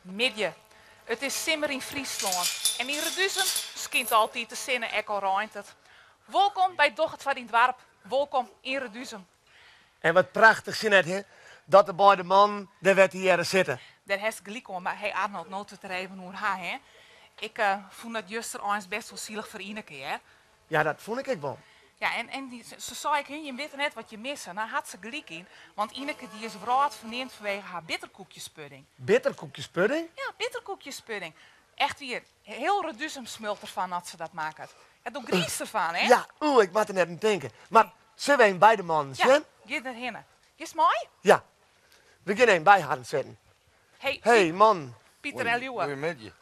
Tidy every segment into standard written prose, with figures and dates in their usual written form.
Middei. It is simmer yn Fryslân en yn Reduzum skynt altyd de sinne ek al reint it. Wolkom by Doch it foar dyn doarp, wolkom yn Reduzum. En wat prachtich Jeanette hè, dat de beide mannen der wer tegearre sitte. Dêr hast gelyk oan, mar hey Arnold, no't we it der even oer ha hè, ik fûn dat juster eins best wol sielich foar Ineke hear. Ja, dat fûn ik ek wol. Ja, en, en dy, se sei ek, jim witte net wat jim misse. Nou hat se gelyk yn, want Ineke dy is wrâldferneamd fanwege har bitterkoekjespudding. Bitterkoekjespudding? Ja, bitterkoekjespudding. Echt wier, hiel Reduzum smult derfan as se dat makket. Ja, do griist derfan, hè? Ja, oeh, ik moat der net oan tinke. Mar sille we even by de mannen sjen? Ja, gean derhinne. Giest mei? Ja, we gean even by harren sitten. Hey, Hey, mannen. Pieter en Liuwe. Goeiemiddei.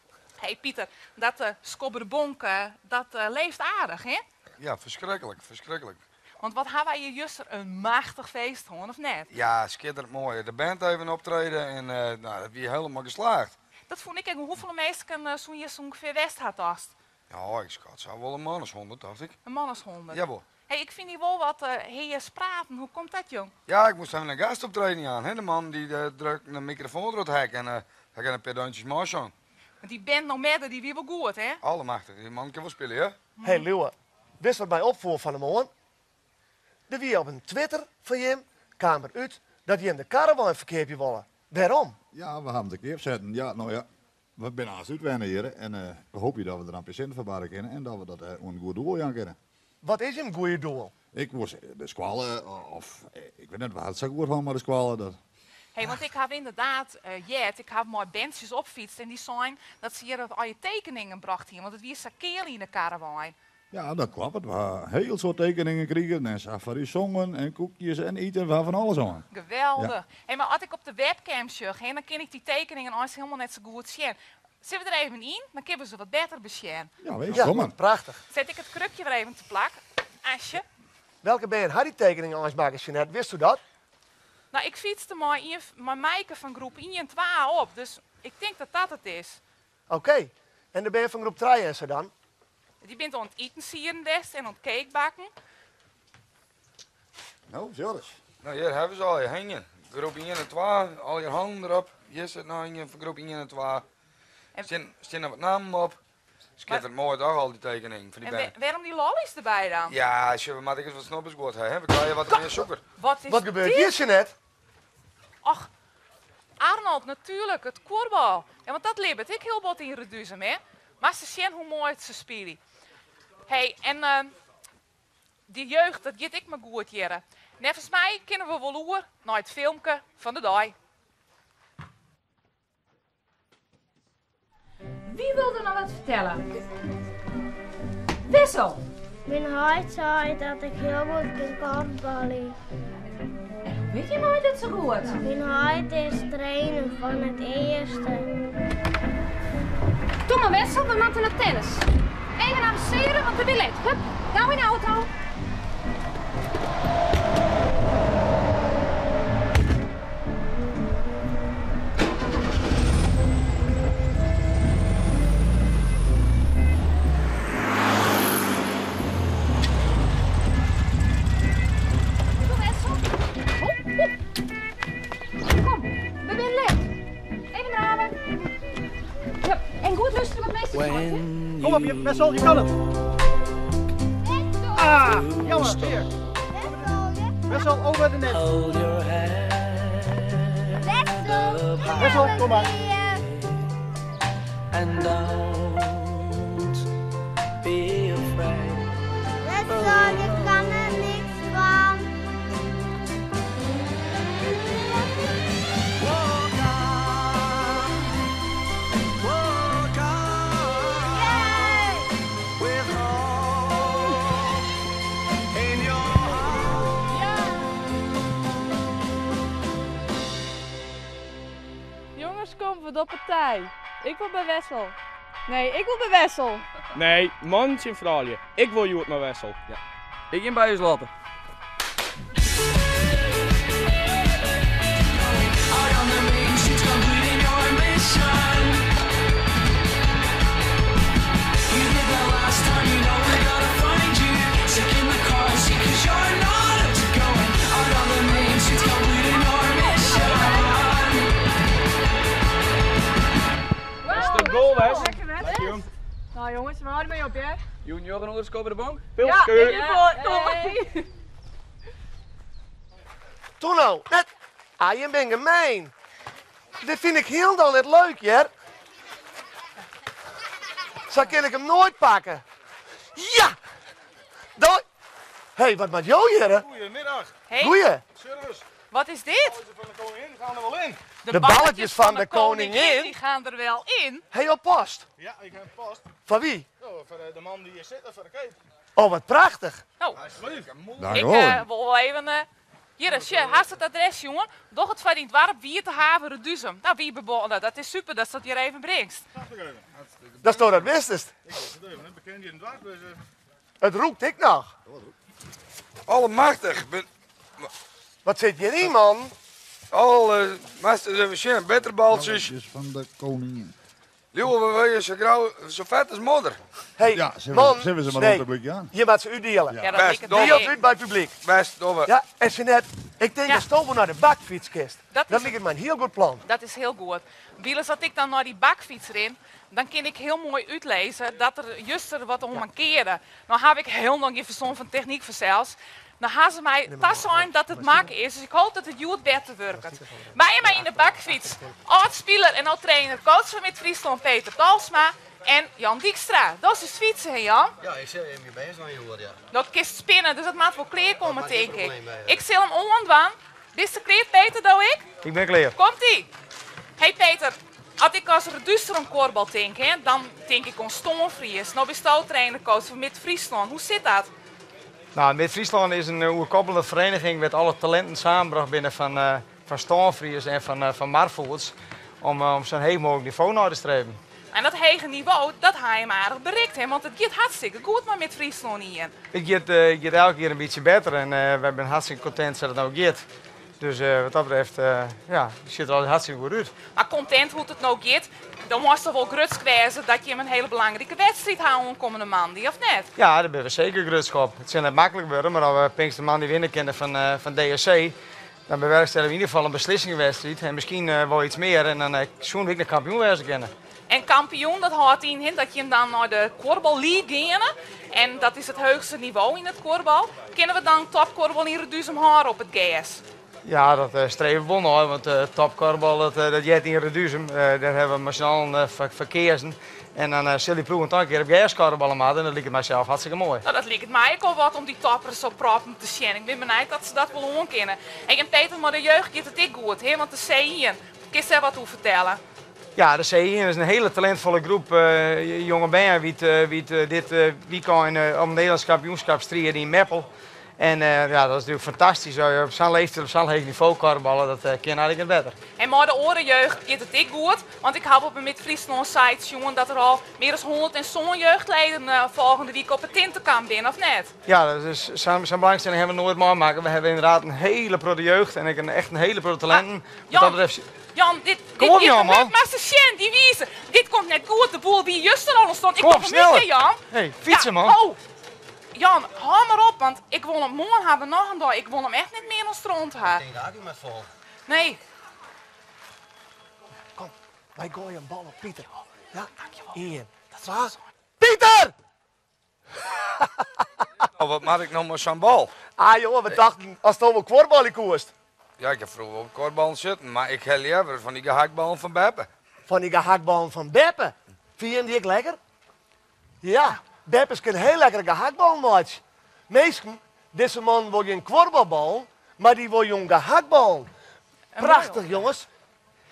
Hey Pieter, dat uh, skobberbonk, dat leeft aardich, hè? Ja, ferskriklik, ferskriklik. Want wat ha wy hjir juster in machtich feest hân, of net? Ja, skitterend moai. De band even optreden en nou, dat wie hielendal geslaagd. Dat fûn ik ek. Hoefolle minsken soene hjir ûngefear west ha, tochtst? Ja, ik skat sa wol in man as 100, tocht ik. In man as 100? Jawol. Hey, ik fyn dy wol wat heas praten. Hoe komt dat, jong? Ja, ik moast even in gastoptreden jaan. Hè? De man dy drukt in mikrofoan troch it hek en hy kin in pear deuntjes meisjongen. Want dy band No Matter, dy wie wol goed, hè? Allemachtich. Dy man kin wol spylje, hè? Hey Liuwe, witst wat my opfoel fan 'e moarn? Der wie op in Twitter fan jim kaam der út dat jim de karrewein ferkeapje wolle. Wêrom? Ja, we ha 'm te keap setten. Ja, no ja, we binne aanst útwenne hjir en we hoopje dat we der in pear sinten foar barre kinne en dat we dat oan in goed doel jaan kinne. Wat is jim goede doel? Ik woe de skoalle of ik wit net, we ha it sa goed hân mei de skoalle. Dat... Hey, want ik haw ynderdaad heard, ik haw mei berntsjes opfytst en dy seinen dat se hjir al je tekeningen brocht hienen, want it wie sa keal yn de karrewein. Ja, dat kloppet. We ha in hiel soad tekeningen krigen en se ha foar ús songen en koekjes en iten. We ha fan alles hân. Geweldich. Ja. Hey, mar as ik op de webcam sjoch, hè, dan kin ik dy tekeningen eins hielendal net sa goed sjen. Sille we der even yn? Dan kinne we se wat better besjen. Ja, wees, kom mar. Prachtich. Set ik it krukje wer even te plak. Asje. Welke bern ha dy tekeningen eins makke, Jeanette? Witsto dat? No, ik fytste mei ien, mei Meike fan groep ien, twa op, dus ik tink dat dat it is. Oké, en de bern fan groep trije en sa dan? Dy binne oan it itensieden west en oan it cakebakken. No, Joris. No, hjir hawwe se al hingjen. Groep ien en twa, al je hannen derop. Hjir sit noch ien fan groep ien en twa. Stean, stean der wat nammen op. Skitterend moai toch, al dy tekeningen fan dy En bern. wêrom dy lollies derby dan? Ja, sjoch, we moatte ek ris wat snobbersguod ha, hè? We krije wat mear sûker. Wat is Wat gebeurt dit? hjir, Jeanette? Och, Arnold, natuerlik, it kuorbal. Ja, want dat libbet ek hiel bot yn Reduzum, hè? Moatst ris sjen hoe moai 't se spylje. Hey, en dy jeugd, dat giet ek mar goed hjirre. Neffens my kinne we wol oer nei it filmke fan de dei. Wie wil der noch wat fertelle? Wessel! Myn heit sei dat ik hiel goed kin kuorbalje. En hoe wit dyn heit dat sa goed? Myn heit is trainer fan it earste. Kom mar Wessel, we moatte nei tennis. Even avensearje, want we binne let. Hup, gau yn de auto. Kom, we binne let. Even drave. Hup, en goed lústerje wat meester seit, hè? Kom op, Wessel, je kan het. Ah, jammer, weer. Wessel, over de net. Wessel, kom maar. And don't be afraid. Wessel, je kan er niks fan. Walk on, walk on with hope in your heart. Jonges, kom, we dogge partij. Ik wol by Wessel. Nee, ik wol by Wessel. Nee, mannen tsjin froulju. Ik wol hjoed mei Wessel. Ja. Ik gean by ús Lotte. Nou jongens, we hâlde mei op hear. Jûn njoggen oere skop by de bank. Ja, ik bin foar. Kom mar. Toe no, net. Ah, jim binne gemeen. Dit fyn ik hielendal net leuk, hear. Sa kin ik him noait pakke. Ja! Dei! Hé, wat moat jo hjirre? Goedemiddag. Hey. Goeie. Service. Wat is dit? De balletjes van de koningin gaan er wel in. De balletjes van de koningin? Die gaan er wel in. Hé, jo post? Ja, ik heb post. Van wie? Oh, voor de man die hier zit, voor de keet. Oh, wat prachtich. Nou, Dank ik u wel. wol wol even... Hjir, sjoch, hast it adres, jongen. Doch it foar dyn doarp Wiertehaven Reduzum. Nou, Wiebe Bollen, dat is super datst dat hjir even bringst. Datsto dat wistest. Ik wist het even, hè. Bekend hier in het dorp, dus. It rûkt ek noch. Allemachtig. Wat sit hjiryn, man? Alle, moatst ris even sjen, bitterbaltsjes. Balletjes fan de koningin. Liuwe, we wurde sa grau, sa fet as modder. Hey, Ja, zullen we, man, zullen we ze maar nee, op het publiek gaan? Je moet ze uitdelen. Ja, dat Best, liket dogge. Deelt my. út by it publyk. Best, dogge we. Ja, en Jeanette, ik tink Ja. datsto wol nei de bakfyts kinst. Dat Dat is- liket my in hiel goed plan. Dat is hiel goed. Wilens as ik dan nei dy bakfyts rin, dan kin ik hiel moai útlizze dat der juster wat oan mankearde. No haw ik hielendal gjin ferstân fan technyk fansels. No ha se my tasein dat it makke is, dus ik hoopje dat it hjoed better wurket. By my yn de bakfyts, âld-spiler en âld-trainer, coach fan Mid-Fryslân Peter Talsma en Jan Dykstra. Dat is fytsen, hè Jan? Ja, ik sil even myn bêst dwaan hjoed, ja. Dat kinst spinne, dus dat moat wol klear komme, Dat moat gjin tink ik. probleem wêze. Ik sil him oandwaan. Bist klear, Peter, do ek? Ik bin klear. Komt-ie! Hey Peter, as ik as Reduster oan kuorbal tink, hè, dan tink ik oan Stânfries. No bisto trainer-coach fan Mid-Fryslân. Hoe sit dat? Nou, Mid-Fryslân is in oerkoppelende vereniging wêr't alle talinten samenbrocht binne fan Stânfries en fan Marvoets om sa'n heech mooglik nivo nei te streven. En dat hege nivo, dat ha jim aardich berikt, hè? Want it giet hartstikke goed mei Mid-Fryslân ien. It giet elk jier in bytsje better en wy binne hartstikke kontent sa't it no giet. Dus wat dat betreft, ja, sjocht der altyd hartstikke goed út. Mar kontent hoe't it no giet, dan moatst toch wol grutsk wêze dat jim in hiele belangrike wedstriid ha oankommende moandei, of net? Ja, dêr binne we seker grutsk op. It sil net maklik wurde, mar as we Pinkstermoandei winne kinne fan DSC, dan bewerkstelligje we yn ieder gefal in beslissingswedstriid en miskien wol iets mear en dan soene we ek noch kampioen wêze kinne. En kampioen, dat hâldt yn hin dat jim dan nei de Kuorbal League geane. En dat is it heechste nivo yn it kuorbal. Kinne we dan topkuorbal yn Reduzum hâlde op it gers? Ja, dat streve we wol nei, want topkuorbal dat heart yn Reduzum. Dêr hawwe we mei syn allen foar keazen. En dan sil dy ploegen toch in kear op gers kuorballe moatte en dat liket mysels hartstikke moai. Nou, dat liket my ek al wat om dy toppers op proppen te sjen. Ik bin benijd dat se dat wol oankinne. Hey, en Peter, mei de jeugd giet it ek goed, hè? Want de C1, kinst dêr wat oer fertelle? Ja, de C1 is in hiele talintfolle groep jonge bern dy't dit wykein om it Nederlânsk kampioenskap stride yn Meppel. En ja, dat is natuerlik fantastysk. As je op sa'n leeftiid op sa'n heech nivo kuorballe, dat kin eigentlik net better. En mei de oare jeugd giet it ek goed, want ik haw op de Mid-Fryslân site sjoen dat der al mear as 107 jeugdleden folgjende wike op it tintekamp binne, of net? Ja, dat is sa'n belangstelling hawwe we noait meimakke. We hawwe ynderdaad in hiele protte jeugd en ek echt in hiele protte talinten. Ah, Wat Jan, dat betreft Jan, dit Kom op, dit Jan, komt man. net, mar se sjen, dy wize. Dit komt net goed, de boel wie juster al ontstond. Ik Kom op, kom er niet, sneller. Jan. Hey, fytsen, Ja, man. Oh, Jan, hou mar op, want ik wol him moarn ha we noch in dei. Ik wol him echt net mear oan stront ha. Ik tink de akku moat fol. Nee. Kom, wy goaie in bal op Pieter. Ja, Dankjewol. Ien, Dat is twa. wel zo. Pieter! Oh, wat moat ik no mei sa'n bal? Ah jongen, we dachten asto wol kuorbalje koest. Ja, ik ha froeger op kuorballen sitten, mar ik ha leaver fan dy gehaktballen fan Beppe. Fan dy gehaktballen fan Beppe. Fine jim dy ek lekker? Ja, Beppes kin hiel lekkere gehaktballen meitsje. Minsken, dizze man wol gjin kuorbalballen, mar dy wol jong gehaktballen. Een Prachtich, mooie jonges.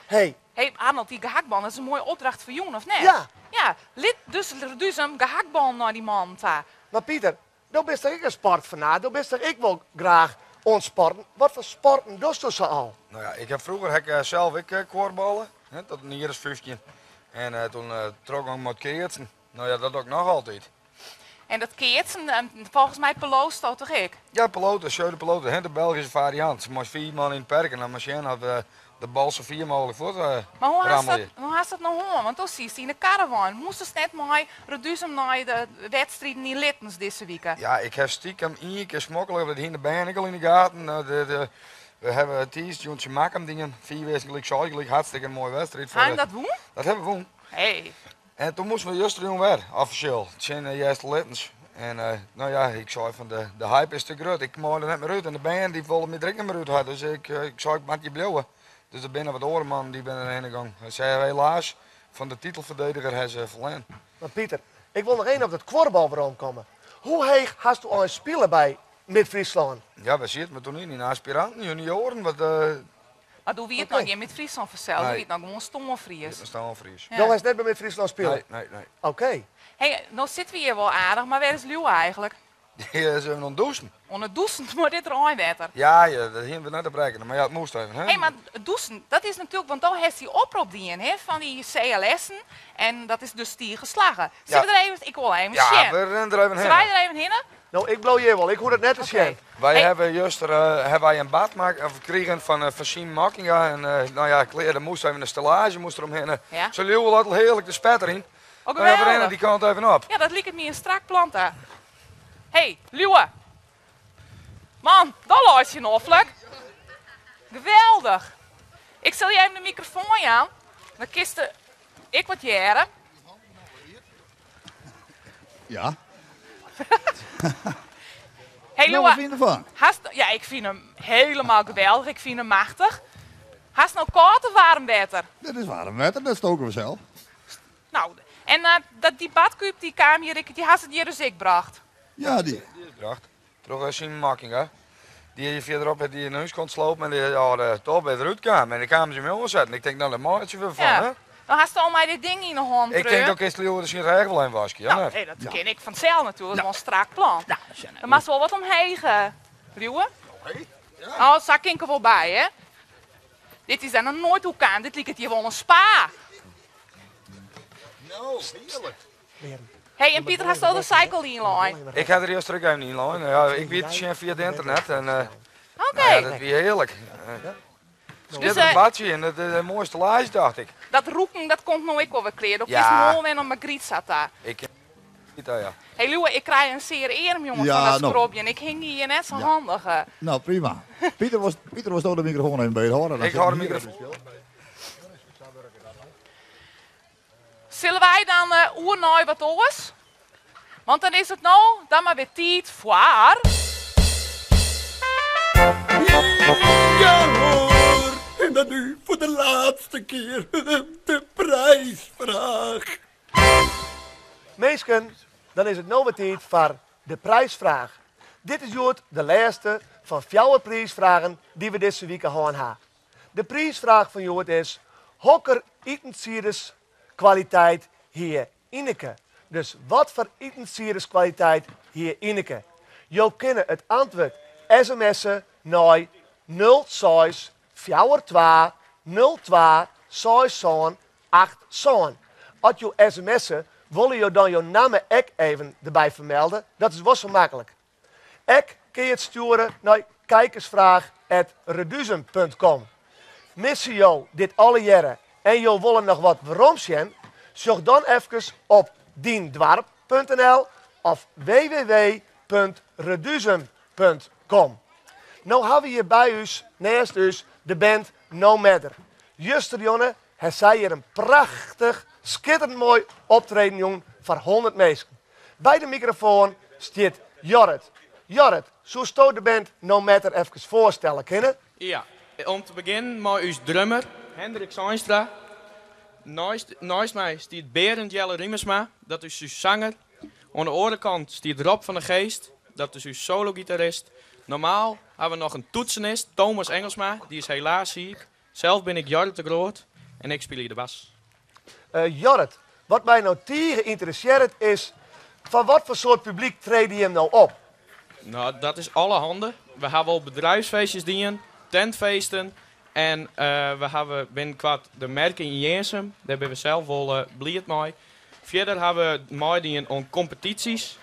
Hey. Hey, Arnold, dy gehaktballen, dat is in moaie opdracht foar jûn, of net? Ja. Ja, lit dus Reduzum gehaktballen nei dy man ta. Mar Pieter, do bist toch ek in sportfanaat? Do bist toch ek wol graach oan sporten? Wat foar sporten dochsto sa al? Nou ja, ik ha froeger ha ik sels ek kuorballe, hè, tot in jier as 15. En toen trok ik mei it keatsen. Nou ja, dat doch ik noch altyd. En dat keatsen, folgens my peloosto toch ek? Ja, peloten, jeu de pelote, hè, de Belgische variant. Se moast 4 man yn it perk en dan mar sjen oft we de bal sa fier mooglik fuort Mar hoe hast dat, rammelje. hoe hast dat no hân? Want do siest yn de caravan. Moastest net mei Reduzum nei de wedstriden yn Littens dizze wike? Ja, ik ha stiekem ien kear smokkele, dat hiene de bern ek al yn de gaten. Nou, we hawwe tiisdei tsjin Makkum dien. 4 wedstriden gelyk, seis gelyk, hartstikke in moaie wedstriid. Ha jim dat wûn? Dat hawwe we wûn. Hey. En toen moasten we justerjûn wer, offisjeel, tsjin Easterlittens. En no ja, ik sei fan de, de hype is te grut, ik mei der net mear út. En de bern dy wolle my der ek net mear út ha, dus ik, ik sei ik moat hjir bliuwe. Dus der binne wat oare mannen dy binne derhinne gong. Se hawwe helaas fan de titelferdediger ha se ferlern. Mar Pieter, ik wol noch even op dat kuorbal weromkomme. Hoe heech hasto eins spile by Mid-Fryslân? Ja, wy sieten toen yn, yn aspiranten, junioaren, wat... Mar doe wie it noch gjin Mid-Fryslân fansels, doe wie it noch gewoan Stânfries. Stânfries. Do hast net by Mid-Fryslân spile? Nee, nee, nee. Oké. Hey, no sitte we hjir wol aardich, mar wêr is Liuwe eigentlik? Dy is even oan it dûsen. Oan it dûsen mei dit reinwetter? Ja, ja, dat hiene we net op rekkene, mar ja, it moast even, hè. Hey, mar dûsen, dat is natuerlik, want do hast dy oprop dien, hè, fan dy CLS'en en dat is dus tige slagge. Sille we der even, ik wol even Ja, sjen. we rinne der even Sille wy hinne. der even hinne? No, ik bliuw hjir wol, ik hoech dat net te sjen. Wy hawwe juster hawwe wy in bad makke, of krigen fan fan Siem Makkinga en no ja, klear, der moast even in stellaazje moast der omhinne. Ja. Se Liuwe leit al hearlik te spetterjen. Oh, No ja, we rinne geweldig. dy kant even op. Ja, dat liket my in strak plan ta. Hey, Liuwe. Man, dat leit je noflik. Geweldich. Ik sil je even de microfoon jaan. Dan kinst ek wat hearre. Ja. Hey, Nou, Liuwe, wat fyn je derfan? Hast, ja, ik fyn him helemaal geweldich. Ik fyn him machtich. Hast no kâld of waarm wetter? Dit is waarm wetter, dat stoke we sels. Nou, en dat, dy badkúb dy kaam hjir, dy hast it hjir dus ek brocht? Ja, dy. Dy is brocht troch Siem Makkinga. Dy hier fierderop hat dy in hús kon slopen en dy, ja, de top is derút kaam. En dan kamen se my oansetten. Ik tink, no, dêr meitsje we fan, Ja. hè? Dan hast al mei dit ding yn 'e hân, Ik tink, treau. dan kinst Liuwe der syn rêch wol even waskje, ja, Nou, net? nee, dat kin ik fansels natuerlik, wol in strak plan. Dan moatst wol wat omheech, Liuwe. Oh, sa kin ik der wol by, hè? Dit is dêr noch noait oer kaam. Dit liket hjir wol in spa. No, hearlik. Hey, en Pieter, hast al de cycle ynlein? Ik ha der juster ek even ynlein. Ja, ik wie te sjen fia it ynternet en Oké. nou ja, dat wie hearlik. Dus, Skitterend badsje en dat is de moaiste stellaazje, dacht ik. Dat rûken, dat komt no ek wol wer klear. Do kinst Ja. moarn wer nei Margriet ta. Ik kin ja, ja. Hey Liuwe, ik krij in seare earm, jonge, Ja, fan dat no. skrobjen. Ik hing hier net sa Ja. handich. Nou, prima. Pieter, was, Pieter was toch de microfoon even bij het houden. Dan Ik zit hou de hier microfoon. Sille wy dan oer nei wat oars? Want dan is it no dan mar wer tiid foar. Ja hoor, en dan nu voor de laatste keer de prijsvraag. Minsken, dan is it no wer tiid foar de prijsfraach. Dit is hjoed de lêste fan fjouwer priisfragen dy't we dizze wike hân ha. De priisfraach fan hjoed is: hokker itensiederskwaliteit hie Ineke? Dus wat foar itensiederskwaliteit hie Ineke? Jo kinne it antwurd sms'e nei 06 42 02 67 87. As jo sms'e, wolle jo dan jo namme ek even derby fermelde? Dat is wol sa maklik. Ek kinne je it stjoere nei kijkersvraag@reduzum.com. Misse jo dit allegearre en jo wolle noch wat weromsjen? Sjoch dan efkes op dyndoarp.nl of www.reduzum.com. No hawwe we hjir by ús, neist ús, de band No Matter. Justerjûn ha sy hjir in prachtich, skitterend moai optreden jûn foar 100 minsken. By de mikrofoan stiet Jorrit. Jorrit, soesto de band No Matter efkes foarstelle kinne? Ja, om te begjinnen mei ús drummer Hendrik Seinstra. Neist, neist my stiet Berend Jelle Riemersma, dat is ús sanger. Oan de oare kant stiet Rob van der Geest, dat is ús solo-gitarist. Normaal hawwe we noch in toetsenist, Thomas Engelsma, dy is helaas siik. Sels bin ik Jorrit de Groot en ik spylje de bas. Jorrit, wat my no tige ynteressearret is, foar wat foar soart publyk trede jim no op? No, dat is allerhande. We hawwe al bedriuwsfeestjes dien, tentfeesten en we hawwe binnenkoart de merke yn Jirnsum. Dêr binne we sels wol bliid mei. Fierder hawwe we meidien oan kompetysjes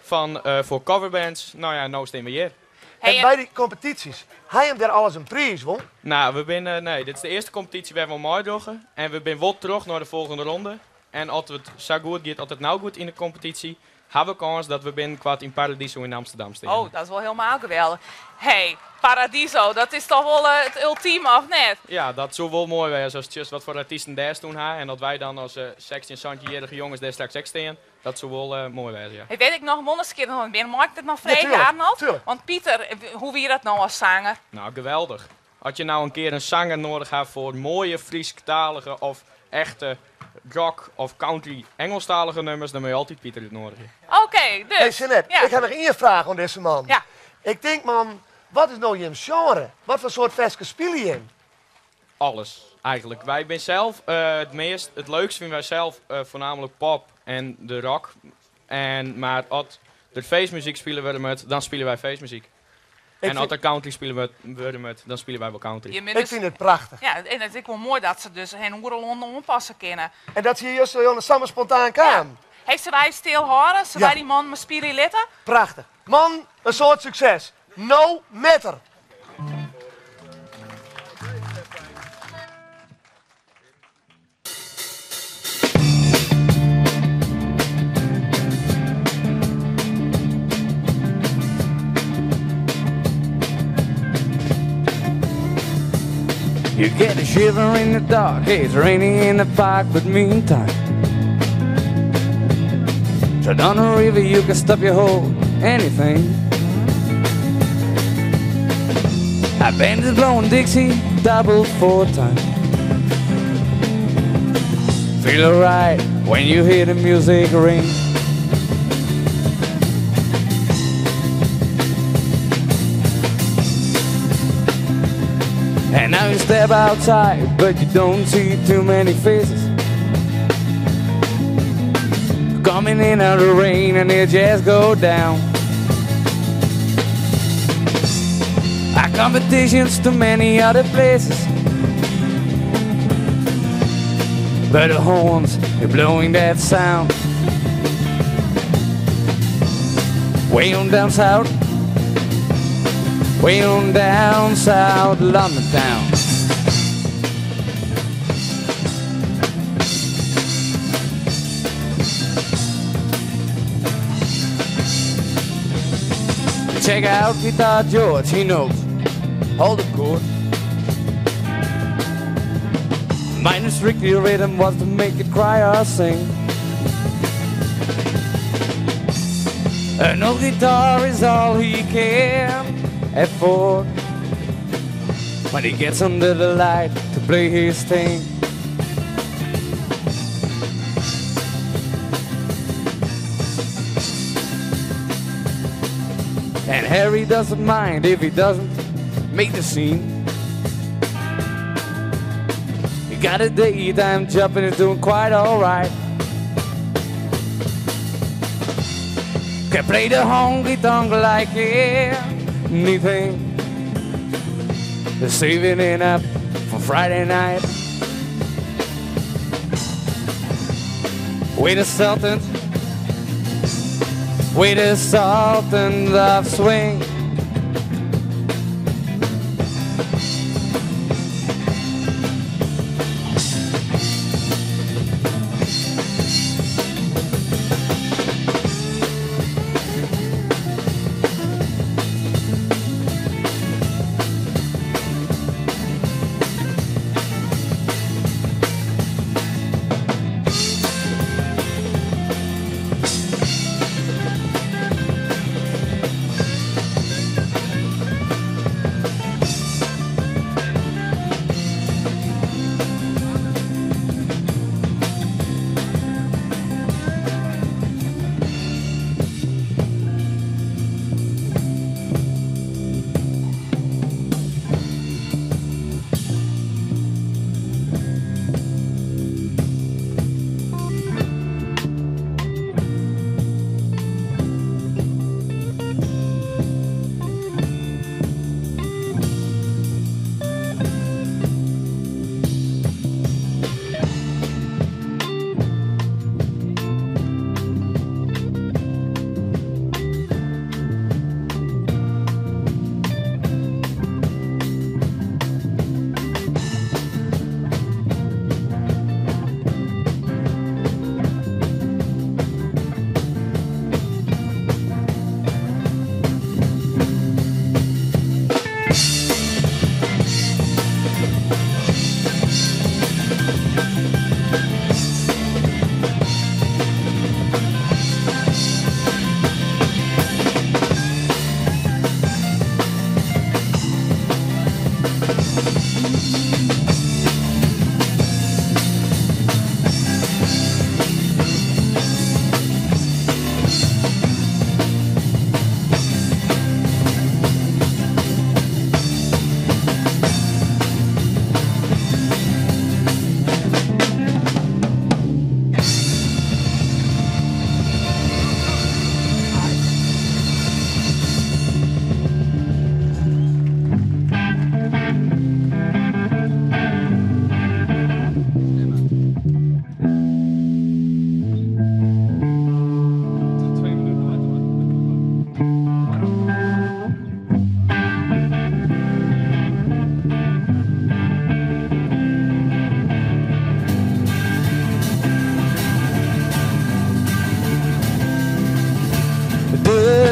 fan, foar coverbands. No ja, no steane we hjir. En by dy kompetysjes, ha jim dêr alris in priis wûn? No, we binne, nee, dit is de earste kompetysje wêr't we oan meidogge. En we binne wol troch nei de folgjende ronde. En as it sa goed giet, as it no giet yn de kompetysje, hawwe we kâns dat we binnenkoart yn Paradiso yn Amsterdam steane. Oh, dat is wol hielendal geweldich. Hey, Paradiso, dat is toch wol it ultime, of net? Ja, dat soe wol moai wêze ast sjochst wat foar artysten dêr stien ha en dat wy dan as 16, 17-jierrige jonges dêr straks ek stean. Dat soe wol moai wêze, ja. Hey, wêr't ik noch wol nijsgjirrich nei bin, mei ik dat noch Ja, freegje, tuurlijk, Arnold? tuurlijk. Want Pieter, hoe wie dat no as sanger? Nou, geweldich. As je nou in kear in sanger noadich ha foar moaie Frysktalige of echte rock of country Engelstalige nummers, dan moatte je altyd Pieter útnoadigje. Oké, dus. Hey Jeanette, Ja. ik ha noch ien fraach oan dizze man. Ja. Ik tink man, wat is no jim sjenre? Wat foar soart ferskes spylje jim? Alles, eigentlik. Wy binne sels it meast, it leukst fine wy sels foarnaamlik pop en de rock. En, mar as der feestmuzyk spile wurde moat, dan spylje wy feestmuzyk. Ik En as der country spile wurde moat, dan spylje wy wol country. Je Ik fyn it prachtich. Ja, en it is ek wol moai dat se dus hen oeral oan oanpasse kinne. En dat se hjir juster Jonne samar spontaan kaam. Hey, sille wy stil hâlde? Sille Ja. wy dy mannen mar spylje litte? Prachtich. Man, in soad sukses. No matter. You get a shiver in the dark, it's raining in the park, but meantime. Tread on a river, you can stop your whole anything. A band is blowing Dixie, double four time. Feel alright when you hear the music ring. And now you step outside, but you don't see too many faces. Coming in out of the rain and it just go down. Our competition's too many other places. But the horns, they're blowing that sound. Way on down south. Way on down south, London town. Check out Guitar George, he knows all the chords. Minor strictly rhythm was to make it cry or sing. An old guitar is all he can afford. When he gets under the light to play his thing. And Harry doesn't mind if he doesn't make the scene. He got a daytime job and he's doing quite alright. Can play the honky tonk like anything. They're saving it up for Friday night. With the Sultan, with the Sultan of Swing.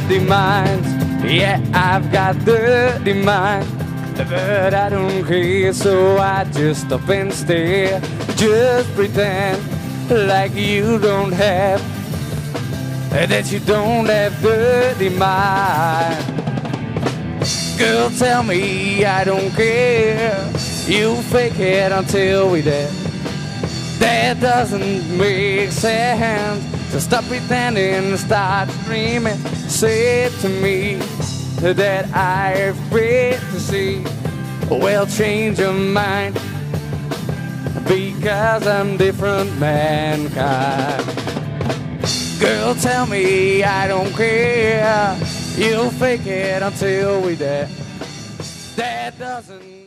dirty minds. Yeah, I've got dirty minds. But I don't care, so I just stop and stare. Just pretend like you don't have, that you don't have dirty mind. Girl, tell me I don't care. You fake it until we dead. That doesn't make sense. So stop pretending and start dreaming. Say to me that I've afraid to see. Well, change your mind because I'm different mankind. Girl, tell me I don't care. You'll fake it until we dead. That doesn't.